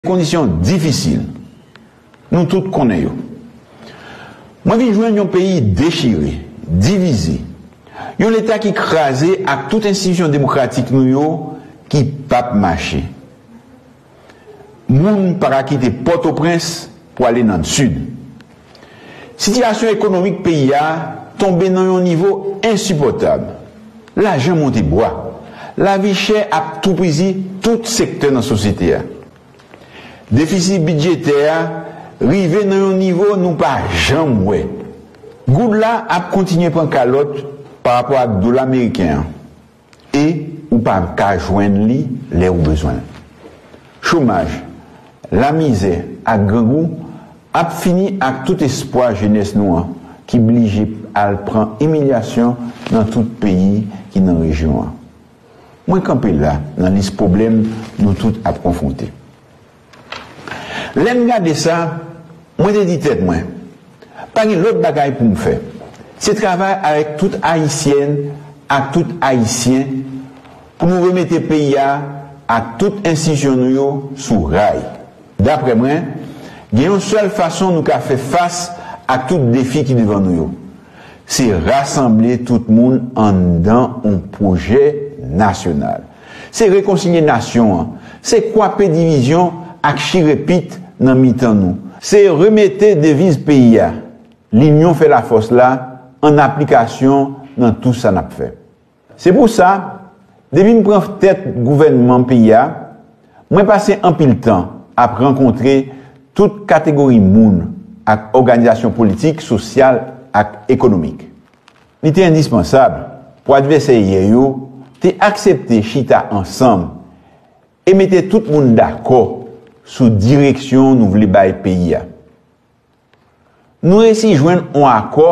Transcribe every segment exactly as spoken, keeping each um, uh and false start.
kondisyon difisil. Nou tout konnen yo. Mwen vin jwenn yon peyi dechire, divize, yon Leta ki kraze ak tout enstitisyon demokratik nou yo ki p ap mache. Moun pa ka kite Pòtoprens pou ale nan Sid. Sitiyasyon ekonomik peyi a tonbe nan yon nivo ensipòtab. Lajan monte bwa. Lavi chè ap toupizi tout sektè nan sosyete a. Defisi bidjetè a rive nan yon nivo nou pa janm wè. Goud la ap kontinye pran kalòt pa rapò ak dola meriken an. E ou pa ka jwenn li lè ou bezwen l. Chomaj, lamizè ak grangou ap fini ak tout espwa jenès nou an ki blije al pran imilyasyon nan tout peyi ki nan rejyon an. Mwen kanpe la nan lis pwoblèm nou tout ap konfwonte. Lè m gade sa, mwen te di tèt mwen, pa gen lòt bagay pou m fè. Se travay avèk tout Ayisyèn ak tout Ayisyen pou nou remete peyi a ak tout enstitisyon nou yo sou ray. Daprè mwen, gen yon sèl fason nou ka fè fas ak tout defi ki devan nou yo. Se rasanble tout moun anndan yon pwojè nasyonal. Se rekonsilye nasyon an. Se kwape divizyon ak chire pit nan mitan nou. Se remete deviz peyi a, Linyon fè lafòs la, an aplikasyon nan tou sa n ap fè. Se pou sa, depi m pran tèt gouvènman peyi a, mwen pase anpil tan ap rankontre tout kategori moun ak òganizasyon politik, sosyal ak ekonomik. Li te endispansab pou advèsè yè yo te aksepte chita ansanm e mete tout moun dakò sou direksyon nou vle bay peyi a. Nou resi jwenn yon akò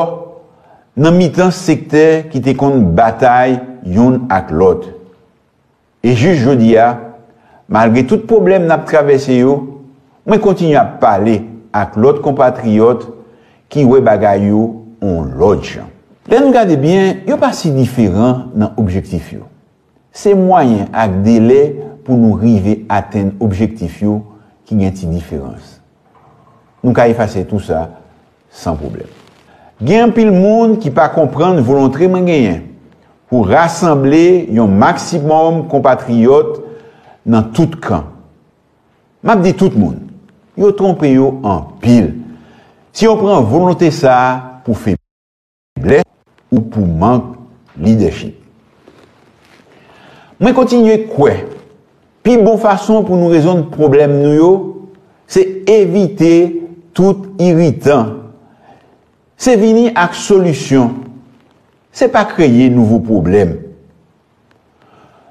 nan mitan sektè ki te konn batay youn ak lòt. E jis jodi a, malgre tout pwoblèm n ap travèse yo, mwen kontinye ap pale ak lòt konpatriyòt ki wè bagay yo yon lòt jan. Lè n gade byen, yo pa si diferan nan objektif yo. Se mwayen ak delè pou nou rive atenn objektif yo ki gen ti diferans. Nou ka efase tou sa san pwoblèm. Gen anpil moun ki pa konprann volonte mwen genyen pou rasanble yon maksimòm konpatriyòt nan tout kan. M ap di tout moun, yo twonpe yo anpil si yo pran volonte sa a pou feblès ou pou mank lidèchip. Mwen kontinye kwè, pi bon fason pou nou rezonn pwoblèm nou yo, se evite tout iritan. Se vini ak solisyon. Se pa kreye nouvo pwoblèm.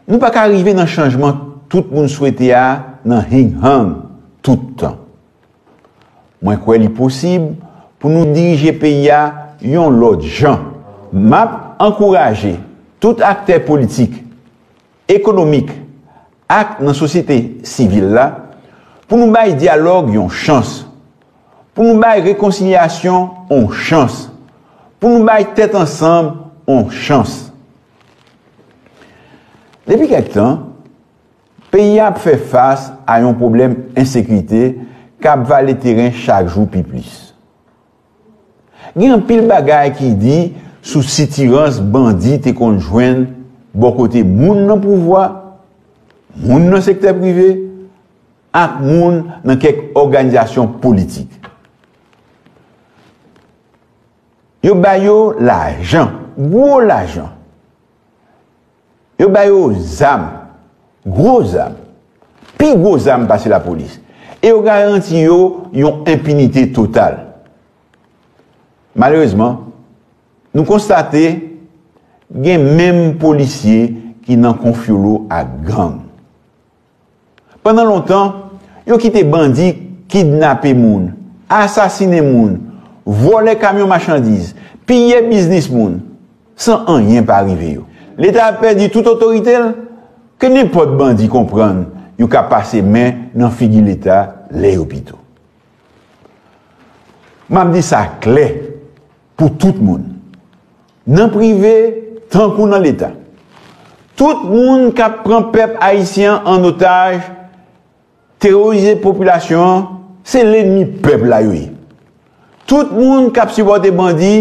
Nou pa ka rive nan chanjman tout moun swete a nan hing-hang tout tan. Mwen kwè li posib pou nou dirije peyi a yon lòt jan. M ap ankouraje tout aktè politik, ekonomik ak nan sosyete sivil la pou nou bay dyalòg yon chans, pou nou bay rekonsilyasyon yon chans, pou nou bay tèt ansanm yon chans. Depi kèk tan, peyi a ap fè fas a yon pwoblèm ensekirite k ap vale teren chak jou pi plis. Gen anpil bagay ki di sou sitirans bandi te konn jwenn bò kote moun nan pouvwa, moun nan sektè prive, ak moun nan kèk òganizasyon politik. Yo ba yo lajan, gwo lajan. Yo ba yo zam, gwo zam, pi gwo zam pase lapolis. E yo garanti yo yon enpinite total. Malerezman, nou konstate gen menm polisye ki nan konfyolo ak gang. Pandan lontan, yo kite bandi kidnape moun, asasinen moun, vòlè kamyon machandiz, piye biznis moun, san anyen pa rive yo. Leta ap pèdi tout otorite l, ke nenpòt bandi konprann yo ka pase men nan figi Leta lè yo pito. M ap di sa klè pou tout moun, nan prive tankou nan Leta. Tout moun k ap pran pèp ayisyen an an otaj, Terorize popilasyon an, se lènmi pèp la yo ye. Tout moun k ap sipòte bandi,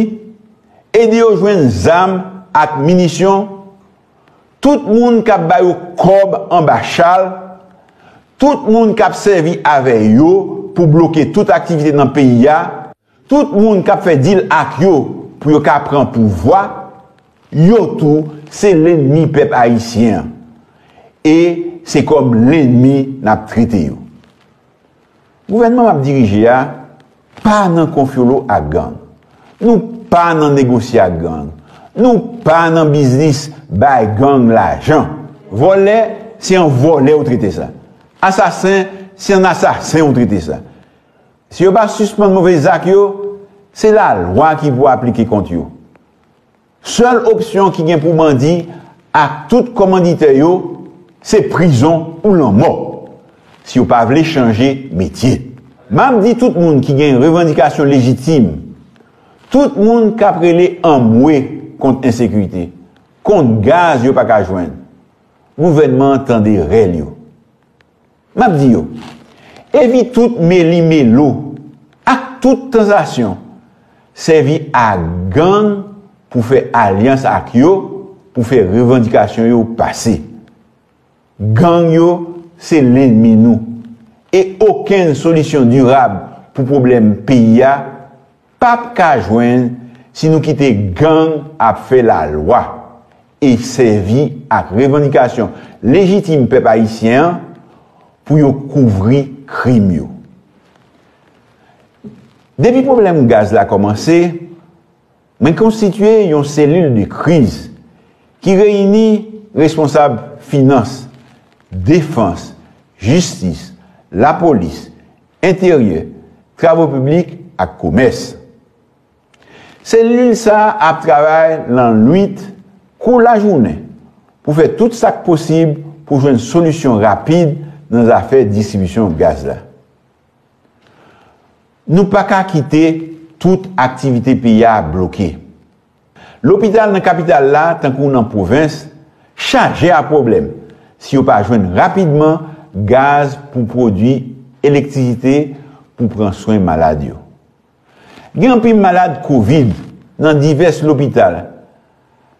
ede yo jwenn zam ak minisyon, tout moun k ap ba yo kòb anba chal, tout moun k ap sèvi avè yo pou bloke tout aktivite nan peyi a, tout moun k ap fè dil ak yo pou yo ka pran pouvwa, yo tou se lènmi pèp ayisyen an. E se kòm lènmi n ap trete yo. Gouvènman m ap dirije a pa nan konfyolo ak gang. Nou pa nan negosye ak gang. Nou pa nan biznis bay gang lajan. Vòlè, se an vòlè ou trete sa. Asasen, se an asasen ou trete sa. Si yo pa sispann move zak yo, se lalwa ki pou aplike kont yo. Sèl opsyon ki gen pou bandi ak tout kòmanditè yo, se prizon ou lanmò, si yo pa vle chanje metye. M ap di tout moun ki gen revandikasyon lejitim, tout moun k ap rele anmwe kont ensekirite, kont gaz yo pa ka jwenn, gouvènman an tande rèl yo. M ap di yo, evite tout meli melo ak tout tantasyon sèvi ak gang pou fè alyans ak yo, pou fè revandikasyon yo pase. Gang yo se lènmi nou, e okenn solisyon dirab pou pwoblèm peyi a p ap ka jwenn si nou kite gang ap fè lalwa e sèvi ak revandikasyon lejitim pèp ayisyen an pou yo kouvri krim yo. Depi pwoblèm gaz la kòmanse, mwen konstitye yon selil de kriz ki reyini responsab finans, defans, jistis, lapolis, enteryè, travo piblik ak komès. Selil sa a ap travay lannwit kou lajounen pou fè tout sa k posib pou jwenn solisyon rapid nan zafè distribisyon gaz la. Nou pa ka kite tout aktivite peyi a bloke. Lopital nan kapital la, tankou nan pwovens, chaje ak pwoblèm si yo pa jwenn rapidman gaz pou pwodui elektrisite pou pran swen malad yo. Gen anpil malad kovid nan divès lopital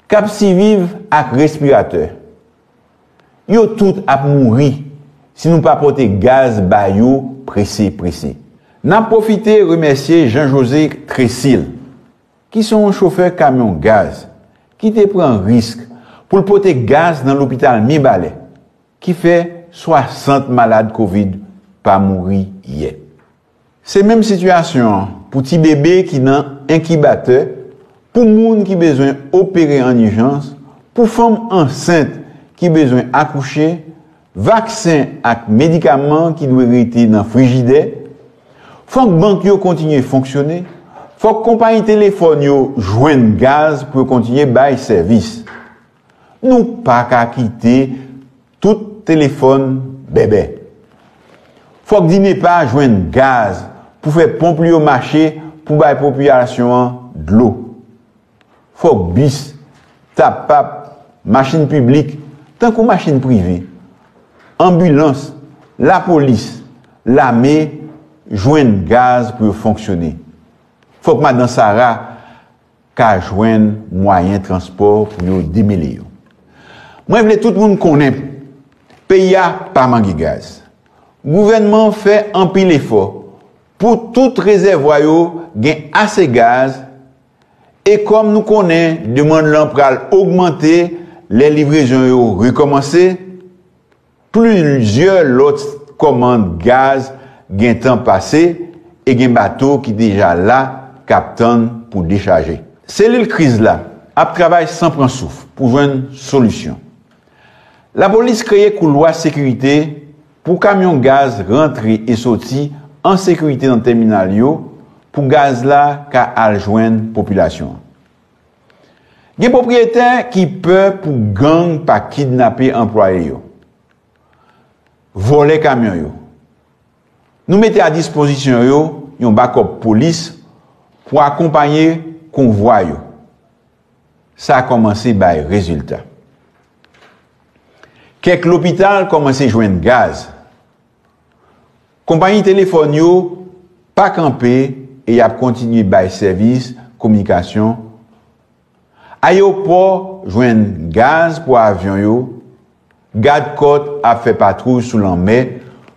k ap siviv ak respiratè. Yo tout ap mouri si nou pa pote gaz ba yo prese prese. N ap pwofite remèsye Jean José Tresil, ki se yon chofè kamyon gaz, ki te pran risk pou l pote gaz nan lopital Mibalè, ki fè swasant malad kovid pa mouri yè. Se menm sitiyasyon an pou ti bebe ki nan enkibatè, pou moun ki bezwen opere an ijans, pou fanm ansent ki bezwen akouche, vaksen ak medikaman ki dwe rete nan frijidè. Fòk bank yo kontinye fonksyone, fòk konpayi telefòn yo jwenn gaz pou yo kontinye bay sèvis. Nou pa ka kite tout telefòn bèbè. Fòk DINEPA jwenn gaz pou fè ponp li yo mache pou bay popilasyon an dlo. Fòk bis, tapap, machin piblik, tankou machin prive, anbilans, lapolis, lame jwenn gaz pou yo fonksyone. Fòk madan Sara ka jwenn mwayen transpò pou yo demele yo. Mwen vle tout moun konnen peyi a pa manke gaz. Gouvènman an fè anpil efò pou tout rezèvwa yo gen ase gaz, e kòm nou konnen demann lan pral ogmante lè livrezon yo rekòmanse, plizyè lòt kòmand gaz gentan pase e gen bato ki deja la k ap tann pou dechaje. Selil kriz la ap travay san pran souf pou jwenn solisyon. Lapolis kreye koulwa sekirite pou kamyon gaz rantre e soti an sekirite nan tèminal yo pou gaz la ka al jwenn popilasyon an. Gen pwopriyetè ki pè pou gang pa kidnape anplwaye yo, vòlè kamyon yo. Nou mete a dispozisyon yo yon bakòp polis pou akonpaye konvwa yo. Sa kòmanse bay rezilta. Kèk lopital kòmanse jwenn gaz. Konpayi telefòn yo pa kanpe e y ap kontinye bay sèvis kominikasyon. Ayewopò jwenn gaz pou avyon yo. Gadkòt ap fè patwouy sou lanmè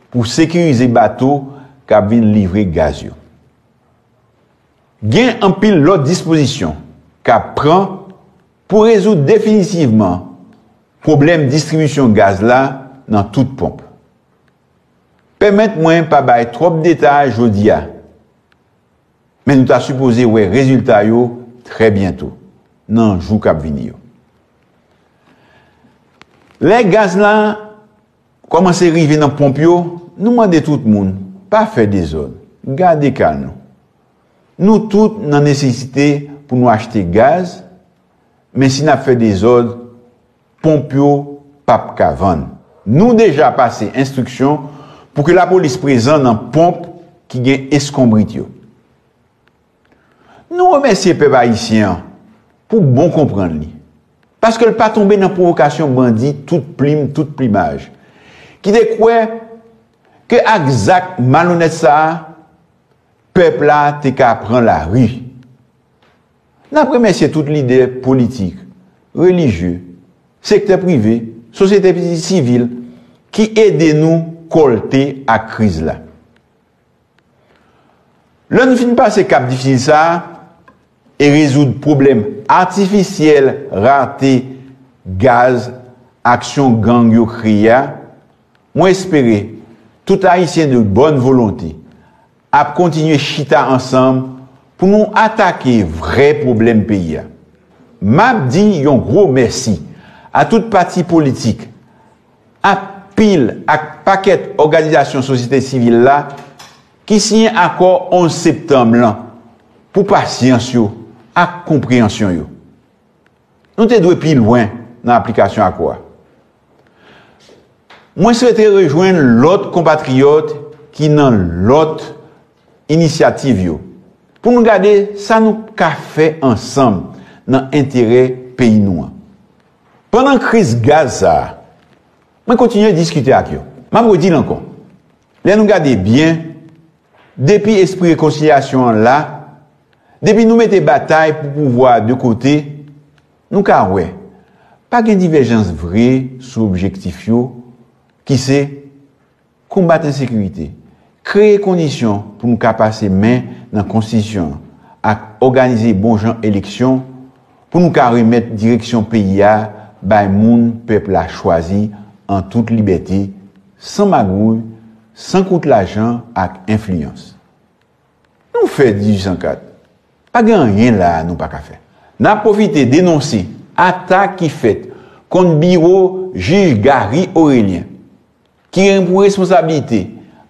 pou sekirize bato k ap vin livre gaz yo. Gen anpil lòt dispozisyon k ap pran pou rezoud definitivman pwoblèm distribisyon gaz la nan tout ponp. Pèmèt mwen pa bay twòp detay jodi a, men nou ta sipoze wè rezilta yo trè byento, nan jou k ap vini yo. Lè gaz la kòmanse rive nan ponp yo, nou mande tout moun, pa fè dezòd, gade ka nou. Nou tout nan nesesite pou nou achte gaz, men si n ap fè dezòd, ponp yo p ap ka vann. Nou deja pase enstriksyon pou ke lapolis prezan nan ponp ki gen eskonbrit yo. Nou remèsye pèp ayisyen an pou bon konprann li, paske l pa tonbe nan pwovokasyon bandi tout plim, tout plimaj, ki te kwè ke ak zak malonèt sa a, pèp la te ka pran lari. N ap remèsye tout lidè politik, relijye, sektè prive, sosyete sivil ki ede nou kòlte ak kriz la. Lè nou fin pase kap difisil sa a e rezoud pwoblèm atifisyèl rate gaz aksyon gang yo kreye a, mwen espere tout Ayisyen de bòn volonte ap kontinye chita ansanm pou nou atake vrè pwoblèm peyi a. M ap di yon gwo mèsi a tout pati politik, anpil ak pakèt òganizasyon sosyete sivil la ki siyen akò onz septanm lan pou pasyans yo ak konpreyansyon yo. Nou te dwe pi lwen nan aplikasyon akò a. Mwen swete rejwenn lòt konpatriyòt ki nan lòt inisyativ yo pou nou gade sa nou ka fè ansanm nan enterè peyi nou an. Pandan kriz gaz sa a, mwen kontinye diskite ak yo. M ap redi l ankò. Lè nou gade byen, depi espri rekonsilyasyon an la, depi nou mete batay pou pouvwa a de kote, nou ka wè pa gen divèjans vre sou objektif yo, ki se konbat ensekirite, kreye kondisyon pou nou ka pase men nan konstitisyon an ak òganize bon jan eleksyon pou nou ka remèt direksyon peyi a bay moun pèp la chwazi an tout libète, san magouy, san kout lajan ak enfliyans. Nou fè dizuit san kat. Pa gen anyen la a nou pa ka fè. N ap pwofite denonse atak ki fèt kont biwo jij Garry Orélien, ki gen pou responsablite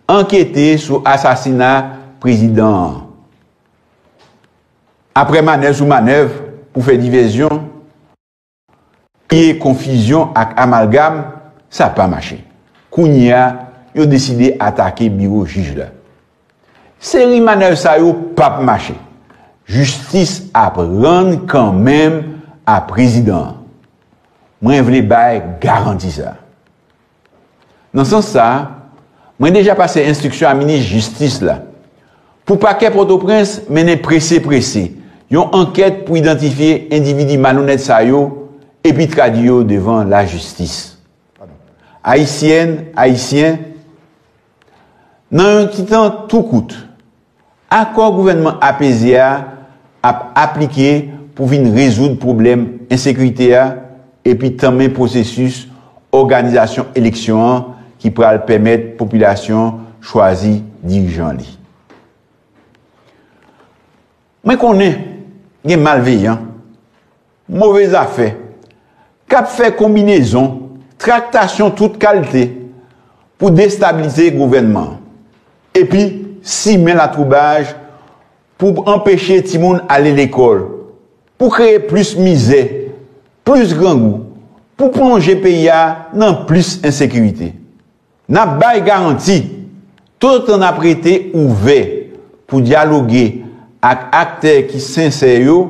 ankete sou asasina prezidan an. Apre manèv sou manèv pou fè divèzyon, kreye konfizyon ak amalgam, sa pa mache. Kounye a, yo deside atake biwo jij la. Seri manèv sa yo p ap mache. Jistis ap rann kanmenm a prezidan an. Mwen vle bay garanti sa a. Nan sans sa a, mwen deja pase enstriksyon a minis jistis la pou pakè Pòtoprens mennen prese prese yon ankèt pou idantifye endividi malonèt sa yo epi tradui yo devan lajistis. Ayisyèn, Ayisyen, nan yon ti tan tou kout, akò gouvènman apeze a ap aplike pou vin rezoud pwoblèm ensekirite a epi tanmen pwosesis òganizasyon eleksyon an ki pral pèmèt popilasyon chwazi dirijan li. Mwen konnen gen malveyan, move zafè, k ap fè konbinezon, traktasyon tout kalite pou destabilize gouvènman an, epi simen latwoubaj pou anpeche timoun ale lekòl, pou kreye plis mizè, plis grangou, pou plonje peyi a nan plis ensekirite. N ap bay garanti, toutotan n ap rete ouvè pou dyaloge ak aktè ki sensè yo,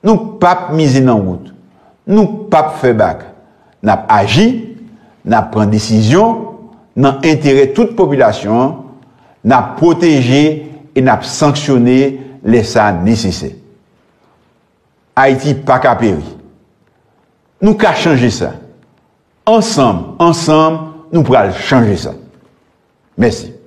nou p ap mize nan wout, nou p ap fè bak. N ap aji, n ap pran desizyon nan enterè tout popilasyon an, N ap pwoteje e n ap sanksyone lè sa nesesè. Ayiti pa ka peri. Nou ka chanje sa. Ansanm, ansanm, nou pral chanje sa. Mèsi.